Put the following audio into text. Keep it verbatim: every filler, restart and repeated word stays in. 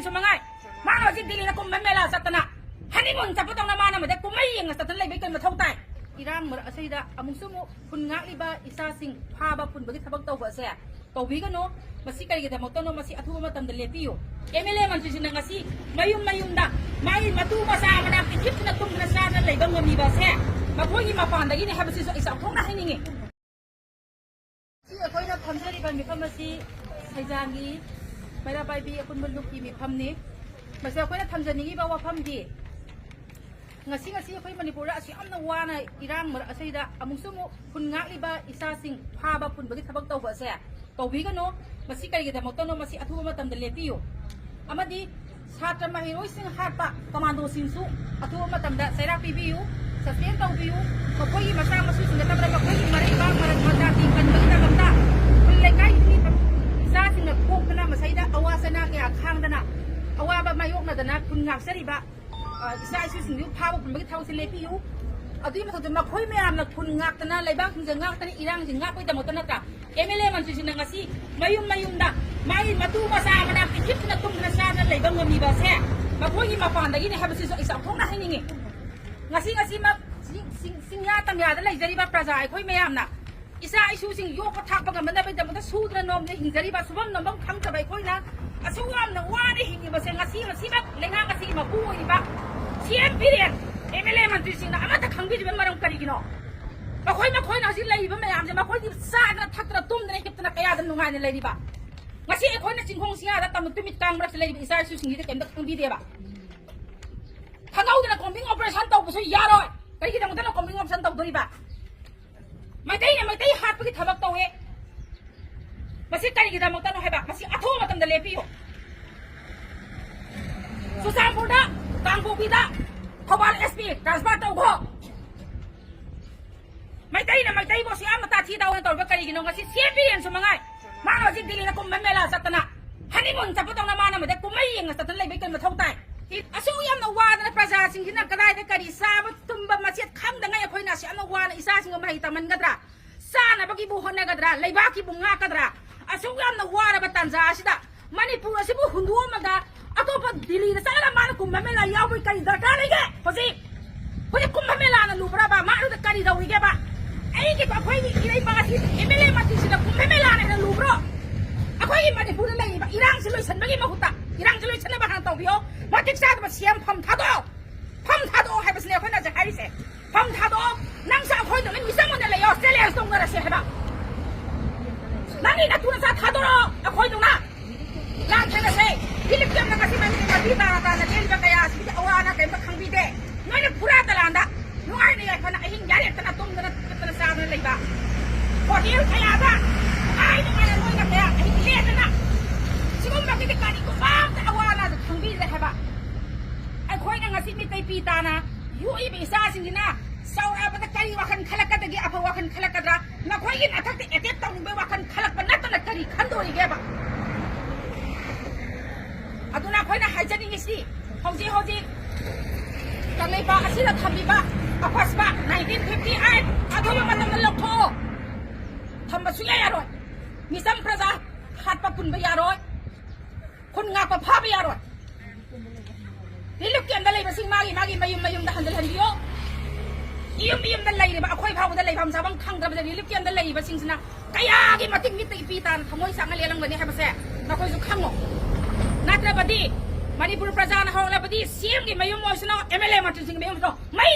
ꯁꯨ ꯃꯉꯥꯏ꯫ ꯃꯥꯅ ꯍꯧꯖꯤꯛ ꯗꯤꯜꯂꯤꯗ ꯀꯨꯝꯕ ꯃꯦꯂꯥ ꯆꯠꯇꯅ, ꯍꯅꯤꯃꯨꯟ ꯆꯠꯄꯗꯧꯅ ꯃꯥꯅ ꯃꯗ ꯀꯨꯝꯍꯩ ꯌꯦꯡꯉ ꯆꯠꯇꯅ ꯂꯩꯕꯩ ꯀꯩ ꯃꯊꯧ ꯇꯥꯏ? ꯏꯔꯥꯡ ꯃꯔꯛ ꯑꯁꯤꯗ ꯑꯃꯨꯛꯁꯨ ꯑꯃꯨꯛ ꯈꯨꯟ ꯉꯥꯛꯂꯤꯕ ꯏꯆꯥꯁꯤꯡ ꯐꯥꯕ ꯄꯨꯟꯕꯒꯤ ꯊꯕꯛ ꯇꯧꯕ ꯑꯁꯦ ꯇꯧꯕꯤꯒꯅꯨ꯫ ꯃꯁꯤ ꯀꯔꯤꯒꯤꯗꯃꯛꯇꯅꯣ? ꯃꯁꯤ ꯑꯊꯨꯕ ꯃꯇꯝꯗ ꯂꯦꯞꯄꯤꯌꯨ꯫ ꯑꯦꯝ ꯑꯦꯜ ꯑꯦ ꯃꯟꯇ꯭ꯔꯤꯁꯤꯡꯅ ꯉꯁꯤ ꯃꯌꯨꯝ ꯃꯌꯨꯝꯗ ꯃꯥꯒꯤ ꯃꯇꯨ ꯃꯆꯥ ꯃꯅꯥꯛꯇ ꯍꯤꯞꯇꯅ ꯇꯨꯝꯗꯅ ꯆꯥꯗꯅ ꯂꯩꯕ ꯉꯝꯃꯤꯕ ꯑꯁꯦ ꯃꯈꯣꯏꯒꯤ ꯃꯄꯥꯟꯗꯒꯤꯅꯦ ꯍꯥꯏꯕꯁꯤꯁꯨ ꯑꯩ ꯆꯥꯎꯊꯣꯛꯅ ꯍꯥꯏꯅꯤꯡꯉꯤ꯫ ꯉꯁꯤ ꯑꯩꯈꯣꯏꯅ ꯐꯝꯖꯔꯤꯕ ꯃꯤꯐꯝ ꯑꯁꯤ ꯁꯩꯖꯥꯡꯒꯤ ꯃꯩꯔꯥ ꯄꯥꯏꯕꯤ ꯑꯄꯨꯟꯕ ꯂꯨꯞꯀꯤ ꯃꯤꯐꯝꯅꯤ꯫ ꯃꯁꯤꯗ ꯑꯩꯈꯣꯏꯅ ꯊꯝꯖꯅꯤꯡꯉꯤꯕ ꯋꯥꯐꯝꯗꯤ, ꯉꯁꯤ, ꯉꯁꯤ ꯑꯩꯈꯣꯏ ꯃꯅꯤꯄꯨꯔꯗ ꯑꯁꯨꯛ ꯌꯥꯝꯅ ꯋꯥꯅ ꯏꯔꯥꯡ ꯃꯔꯛ ꯑꯁꯤꯗ ꯑꯃꯨꯛꯁꯨ ꯑꯃꯨꯛ ꯈꯨꯟ ꯉꯥꯛꯂꯤꯕ ꯏꯆꯥꯁꯤꯡ ꯐꯥꯕ ꯄꯨꯟꯕꯒꯤ ꯊꯕꯛ ꯇꯧꯕ ꯑꯁꯦ ꯇꯧꯕꯤꯒꯅꯨ꯫ ꯃꯁꯤ ꯀꯔꯤꯒꯤꯗꯃꯛꯇꯅꯣ? ꯃꯁꯤ ꯑꯊꯨꯕ ꯃꯇꯝꯗ ꯂꯦꯞꯄꯤꯌꯨ꯫ ꯑꯃꯗꯤ ꯁꯥꯇ꯭ꯔ ꯃꯍꯩꯔꯣꯏꯁꯤꯡ ꯍꯥꯠꯄ ꯀꯃꯥꯟꯗꯣꯁꯤꯡꯁꯨ ꯑꯊꯨꯕ ꯃꯇꯝꯗ ꯆꯩꯔꯥꯛ ꯄꯤꯕꯤꯌꯨ, ꯁꯁꯄꯦꯟ ꯇꯧꯕꯤꯌꯨ꯫ ꯃꯈꯣꯏꯒꯤ ꯃꯆꯥ ꯃꯁꯨꯁꯤꯡ ꯅꯠꯇꯕꯗ ꯃꯈꯣꯏꯒꯤ ꯃꯔꯩꯕꯥꯛ ꯃꯔꯛ ꯃꯆꯥꯁꯤꯡ ꯀꯟꯕꯒꯤꯗꯃꯛꯇ ꯈꯨꯜ ꯂꯩꯀꯥꯏꯒꯤ ꯏꯆꯥꯁꯤꯡꯅ ꯊꯣꯛꯇꯅ ꯃꯁꯩꯗ ꯑꯋꯥ ꯆꯩꯅꯥ ꯀꯌꯥ ꯈꯥꯡꯗꯅ ꯑꯋꯥꯕ ꯃꯥꯌꯣꯛꯅꯗꯅ ꯈꯨꯟ ꯉꯥꯛꯆꯔꯤꯕ, ꯑ, ꯏꯆꯥ ꯏꯁꯨꯁꯤꯡꯗꯨ ꯐꯥꯕ ꯄꯨꯟꯕꯒꯤ ꯊꯕꯛꯁꯦ ꯂꯦꯞꯄꯤꯌꯨ꯫ ꯑꯗꯨꯒꯤ ꯃꯊꯛꯇ ꯃꯈꯣꯏ ꯃꯌꯥꯝꯅ ꯈꯨꯟ ꯉꯥꯛꯇꯅ, ꯂꯩꯕꯥꯛꯁꯤꯡꯁꯦ ꯉꯥꯛꯇꯅ, ꯏꯔꯥꯡꯁꯤ ꯉꯥꯛꯄꯒꯤꯗꯃꯛꯇ ꯅꯠꯇ꯭ꯔꯥ? ꯑꯦꯝ ꯑꯦꯜ ꯑꯦ ꯃꯟꯇ꯭ꯔꯤꯁꯤꯡꯅ ꯉꯁꯤ ꯃꯌꯨꯝ ꯃꯌꯨꯝꯗ ꯃꯥꯒꯤ ꯃꯇꯨ ꯃꯆꯥ ꯃꯅꯥꯛꯇ ꯍꯤꯞꯇꯅ ꯇꯨꯝꯗꯅ ꯆꯥꯗꯅ ꯂꯩꯕ ꯉꯝꯃꯤꯕ ꯑꯁꯦ ꯃꯈꯣꯏꯒꯤ ꯃꯄꯥꯟꯗꯒꯤꯅꯦ ꯍꯥꯏꯕꯁꯤꯁꯨ ꯑꯩ ꯆꯥꯎꯊꯣꯛꯅ ꯍꯥꯏꯅꯤꯡꯉꯤ꯫ ꯉꯁꯤ, ꯉꯁꯤꯃꯛ ꯆꯤꯡ-, ꯆꯤꯡ-, ꯆꯤꯡꯌꯥ ꯇꯝꯌꯥꯗ ꯂꯩꯖꯔꯤꯕ ꯄ꯭ꯔꯖꯥ ꯑꯩꯈꯣꯏ ꯃꯌꯥꯝꯅ ꯏꯆꯥ ꯏꯁꯨꯁꯤꯡ ꯌꯣꯛꯄ ꯊꯥꯛꯄ ꯉꯝꯅꯕꯒꯤꯗꯃꯛꯇ ꯁꯨꯗꯅ ꯅꯣꯝꯗꯅ ꯍꯤꯡꯖꯔꯤꯕ, ꯁꯨꯐꯝ ꯅꯣꯝꯐꯝ ꯈꯪꯗꯕ ꯑꯩꯈꯣꯏꯅ ꯑꯁꯨꯛ ꯌꯥꯝꯅ ꯋꯥꯅ ꯍꯤꯡꯉꯤꯕꯁꯦ ꯉꯁꯤ, ꯉꯁꯤꯃꯛ ꯂꯩꯉꯥꯛ ꯑꯁꯤꯒꯤ ꯃꯄꯨ ꯑꯣꯏꯔꯤꯕ C M Biren, M L A ꯃꯟꯇ꯭ꯔꯤꯁꯤꯡꯅ ꯑꯃꯠꯇ ꯈꯪꯕꯤꯗ꯭ꯔꯤꯕ ꯃꯔꯝ ꯀꯔꯤꯒꯤꯅꯣ? ꯃꯈꯣꯏ, ꯃꯈꯣꯏꯅ ꯍꯧꯖꯤꯛ ꯂꯩꯔꯤꯕ ꯃꯌꯥꯝꯁꯦ ꯃꯈꯣꯏꯗꯤ ꯆꯥꯗꯅ ꯊꯛꯇꯅ ꯇꯨꯝꯗꯅ ꯍꯤꯞꯇꯅ ꯀꯌꯥꯗ ꯅꯨꯡꯉꯥꯏꯅ ꯂꯩꯔꯤꯕ? ꯉꯁꯤ ꯑꯩꯈꯣꯏꯅ ꯆꯤꯡꯈꯣꯡ ꯆꯤꯡꯌꯥꯗ ꯇꯝ-, ꯇꯨꯃꯤꯠ ꯀꯥꯡ ꯃꯔꯛꯇ ꯂꯩꯔꯤꯕ ꯏꯆꯥ ꯏꯁꯨꯁꯤꯡꯁꯤꯗ ꯀꯩꯝꯇ ꯈꯪꯕꯤꯗꯦꯕ꯫ ꯈꯪꯍꯧꯗꯅ ꯀꯣꯝꯕꯤꯡ ꯑꯣꯄꯔꯦꯁꯟ ꯇꯧꯕꯁꯨ ꯌꯥꯔꯣꯏ꯫ ꯀꯔꯤꯒꯤꯗꯃꯛꯇꯅꯣ ꯀꯣꯝꯕꯤꯡ ꯑꯣꯄꯔꯦꯁꯟ ꯇꯧꯗꯣꯔꯤꯕ? ꯃꯩꯇꯩꯅ ꯃꯩꯇꯩ ꯍꯥꯠꯄꯒꯤ ꯊꯕꯛ ꯇꯧꯋꯦ꯫ ꯃꯁꯤ ꯀꯔꯤꯒꯤꯗꯃꯛꯇꯅꯣ ꯍꯥꯏꯕ? ꯃꯁꯤ ꯑꯊꯨꯕ ꯃꯇꯝꯗ ꯂꯦꯞꯄꯤꯌꯨ꯫ ꯆꯨꯔꯆꯥꯟꯄꯨꯔꯗ, ꯀꯥꯡꯄꯣꯛꯄꯤꯗ ꯊꯧꯕꯥꯜ ꯑꯦꯁ ꯄꯤ ꯇ꯭ꯔꯥꯟꯁꯐꯔ ꯇꯧꯈꯣ꯫ ꯃꯩꯇꯩꯅ ꯃꯩꯇꯩꯕꯨ ꯑꯁꯨꯛ ꯌꯥꯝꯅ ꯇꯥꯊꯤ ꯇꯥꯑꯣꯏꯅ ꯇꯧꯔꯤꯕ ꯀꯔꯤꯒꯤꯅꯣ? ꯉꯁꯤ ꯁꯤ ꯑꯦꯝ ꯕꯤꯔꯦꯟꯁꯨ ꯃꯉꯥꯏ꯫ ꯃꯥꯅ ꯍꯧꯖꯤꯛ ꯗꯤꯜꯂꯤꯗ ꯀꯨꯝꯕ ꯃꯦꯂꯥ ꯆꯠꯇꯅ, ꯍꯅꯤꯃꯨꯟ ꯆꯠꯄꯗꯧꯅ ꯃꯥꯅ ꯃꯗ ꯀꯨꯝꯍꯩ ꯌꯦꯡꯉ ꯆꯠꯇꯅ ꯂꯩꯕꯩ ꯀꯩ ꯃꯊꯧ ꯇꯥꯏ? ꯑꯁꯨꯛ ꯌꯥꯝꯅ ꯋꯥꯗꯅ ꯄ꯭ꯔꯖꯥꯁꯤꯡꯁꯤꯅ ꯀꯗꯥꯏꯗ ꯀꯔꯤ ꯆꯥꯕ ꯇꯨꯝꯕ ꯃꯆꯦꯠ ꯈꯪꯗꯉꯩ ꯑꯩꯈꯣꯏꯅ ꯑꯁꯨꯛ ꯌꯥꯝꯅ ꯋꯥꯅ ꯏꯆꯥꯁꯤꯡꯕꯨ ꯃꯍꯩ ꯇꯝꯍꯟꯒꯗ꯭ꯔꯥ? ꯆꯥꯅꯕꯒꯤꯕꯨ ꯍꯣꯠꯅꯒꯗ꯭ꯔꯥ? ꯂꯩꯕꯥꯛꯀꯤꯕꯨ ꯉꯥꯛꯀꯗ꯭ꯔꯥ? ꯑꯁꯨꯛ ꯌꯥꯝꯅ ꯋꯥꯔꯕ ꯇꯥꯟꯖꯥ ꯑꯁꯤꯗ ꯃꯅꯤꯄꯨꯔ ꯑꯁꯤꯕꯨ ꯍꯨꯟꯗꯣꯛꯑꯝꯃꯒ ꯑꯇꯣꯞꯄ ꯗꯤꯜꯂꯤꯗ ꯆꯠꯂꯒ ꯃꯥꯅ ꯀꯨꯝꯚ ꯃꯦꯂꯥ ꯌꯥꯎꯕꯒꯤ ꯀꯔꯤ ꯗꯔꯀꯥꯔ ꯂꯩꯒꯦ? ꯍꯧꯖꯤꯛ, ꯍꯧꯖꯤꯛ ꯀꯨꯝꯚ ꯃꯦꯂꯥꯅ ꯂꯨꯕ꯭ꯔꯕ? ꯃꯥ ꯑꯗꯨꯗ ꯀꯔꯤ ꯇꯧꯔꯤꯒꯦꯕ? ꯑꯩꯒꯤ, ꯑꯩꯈꯣꯏꯒꯤ ꯏꯔꯩꯕꯥꯛ ꯑꯁꯤ ꯑꯦꯝ ꯑꯦꯜ ꯑꯦ ꯃꯟꯇ꯭ꯔꯤꯁꯤꯅ ꯀꯨꯝꯚ ꯃꯦꯂꯥꯅ ꯍꯦꯟꯅ ꯂꯨꯕ꯭ꯔꯣ? ꯑꯩꯈꯣꯏꯒꯤ ꯃꯅꯤꯄꯨꯔꯗ ꯂꯩꯔꯤꯕ ꯏꯔꯥꯡꯁꯤ ꯂꯣꯏꯁꯤꯟꯕꯒꯤ ꯃꯍꯨꯠꯇ, ꯏꯔꯥꯡꯁꯤ ꯂꯣꯏꯁꯤꯟꯅꯕ ꯍꯥꯟꯅ ꯇꯧꯕꯤꯌꯣ꯫ ꯃꯇꯤꯛ ꯆꯥꯗꯕ ꯁꯤ ꯑꯦꯝ ꯐꯝ ꯊꯥꯗꯣꯛꯑꯣ꯫ ꯐꯝ ꯊꯥꯗꯣꯛꯑꯣ ꯍꯥꯏꯕꯁꯤꯅꯦ ꯑꯩꯈꯣꯏꯅ ꯍꯧꯖꯤꯛ ꯍꯥꯏꯔꯤꯁꯦ꯫ ꯐꯝ ꯊꯥꯗꯣꯛꯑꯣ꯫ ꯅꯪꯁꯨ ꯑꯩꯈꯣꯏꯗꯧꯅ ꯃꯤꯆꯪ ꯑꯣꯏꯅ ꯂꯩꯌꯣ꯫ ꯆꯦꯂꯦꯟꯖ ꯇꯧꯅꯔꯁꯦ ꯍꯥꯏꯕ꯫ ꯅꯪꯒꯤ ꯅꯇꯨ ꯅꯆꯥ ꯊꯥꯗꯣꯔꯛꯑꯣ꯫ ꯑꯩꯈꯣꯏꯗꯧꯅ ꯂꯥꯟ ꯊꯦꯡꯅꯁꯦ꯫ ꯗꯤꯂꯤꯞ ꯀꯦꯝꯅ ꯉꯁꯤ ꯃꯟꯗꯤꯔ ꯃꯄꯤ ꯇꯥꯅ ꯇꯥꯅ ꯂꯦꯟꯕ ꯀꯌꯥꯁꯤꯒꯤ ꯑꯋꯥ ꯑꯅꯥ ꯀꯔꯤꯝꯇ ꯈꯪꯕꯤꯗꯦ꯫ ꯅꯣꯏꯅ ꯐꯨꯔꯥ ꯇꯂꯥꯟꯗ ꯅꯨꯡꯉꯥꯏꯅ ꯌꯥꯏꯐꯅ ꯑꯍꯤꯡ ꯌꯥꯔꯦꯠꯇꯅ ꯇꯨꯝꯗꯅ ꯊꯛꯇꯅ ꯆꯥꯗꯅ ꯂꯩꯕ꯫ ꯍꯣꯇꯦꯜ ꯀꯌꯥꯗ ꯅꯨꯡꯉꯥꯏ ꯅꯨꯡꯉꯥꯏꯅ ꯅꯣꯏꯅ ꯀꯌꯥ ꯑꯍꯤꯡ ꯂꯦꯟꯗꯅ ꯁꯤꯒꯨꯝꯕꯒꯤꯗꯤ ꯀꯔꯤꯒꯨꯝꯕ ꯑꯝꯇ ꯑꯋꯥ ꯑꯅꯥꯗ ꯈꯪꯕꯤꯗ꯭ꯔꯦ ꯍꯥꯏꯕ꯫ ꯑꯩꯈꯣꯏꯅ ꯉꯁꯤ ꯃꯤꯇꯩ ꯄꯤ ꯇꯥꯅ ꯌꯣꯛꯏꯕ ꯏꯆꯥꯁꯤꯡꯁꯤꯅ ꯆꯥꯎꯔꯛꯑꯕꯗ ꯀꯔꯤ ꯋꯥꯈꯜ ꯈꯜꯂꯛꯀꯗꯒꯦ? ꯑꯐꯕ ꯋꯥꯈꯜ ꯈꯜꯂꯛꯀꯗ꯭ꯔꯥ? ꯅꯈꯣꯏꯒꯤ ꯃꯊꯛꯇ ꯑꯦꯇꯦꯛ ꯇꯧꯅꯤꯡꯕꯒꯤ ꯋꯥꯈꯜ ꯈꯜꯂꯛꯄ ꯅꯠꯇꯅ ꯀꯔꯤ ꯈꯟꯗꯣꯔꯤꯒꯦꯕ? ꯑꯗꯨꯅ ꯑꯩꯈꯣꯏꯅ ꯍꯥꯏꯖꯅꯤꯡꯉꯤꯁꯤ, ꯍꯧꯖꯤꯛ ꯍꯧꯖꯤꯛ ꯀꯪꯂꯩꯄꯥꯛ ꯑꯁꯤꯗ ꯊꯝꯕꯤꯕ ꯑꯄꯁꯄ nineteen fifty eight ꯑꯊꯨꯕ ꯃꯇꯝꯗ ꯂꯧꯊꯣꯛꯑꯣ꯫ ꯊꯝꯕ ꯁꯨꯡꯌꯥ ꯌꯥꯔꯣꯏ꯫ ꯃꯤꯆꯝ ꯄ꯭ꯔꯖꯥ ꯍꯥꯠꯄ ꯄꯨꯟꯕ ꯌꯥꯔꯣꯏ꯫ ꯈꯨꯟ ꯉꯥꯛꯄ ꯐꯥꯕ ꯌꯥꯔꯣꯏ꯫ ꯔꯤꯂꯤꯐ ꯀꯦꯝꯗ ꯂꯩꯕꯁꯤꯡ ꯃꯥꯒꯤ ꯃꯥꯒꯤ ꯃꯌꯨꯝ ꯃꯌꯨꯝꯗ ꯍꯟꯖꯤꯜꯍꯟꯕꯤꯌꯣ꯫ ꯏꯌꯨꯝ ꯏꯌꯨꯝꯗ ꯂꯩꯔꯤꯕ ꯑꯩꯈꯣꯏ ꯐꯥꯎꯕꯗ ꯂꯩꯐꯝ ꯆꯥꯐꯝ ꯈꯪꯗ꯭ꯔꯕꯗ ꯔꯤꯂꯤꯐ ꯀꯦꯝꯗ ꯂꯩꯔꯤꯕꯁꯤꯡꯁꯤꯅ ꯀꯌꯥꯒꯤ ꯃꯇꯤꯛ ꯃꯤꯠꯇ ꯏꯄꯤ ꯇꯥꯅ ꯊꯃꯣꯏ ꯆꯥꯛꯅ ꯂꯦꯜꯂꯝꯒꯅꯤ ꯍꯥꯏꯕꯁꯦ ꯅꯈꯣꯏꯁꯨ ꯈꯪꯉꯣ꯫ ꯅꯠꯇ꯭ꯔꯕꯗꯤ ꯃꯅꯤꯄꯨꯔ ꯄ꯭ꯔꯖꯥꯅ ꯍꯧꯔꯛꯂꯕꯗꯤ ꯁꯤ ꯑꯦꯝꯒꯤ ꯃꯌꯨꯝ ꯑꯣꯏꯁꯅꯨ, ꯑꯦꯝ ꯑꯦꯜ ꯑꯦ ꯃꯟꯇ꯭ꯔꯤꯁꯤꯡꯒꯤ ꯃꯌꯨꯝ ꯑꯣꯏꯁꯅꯨ, ꯃꯩ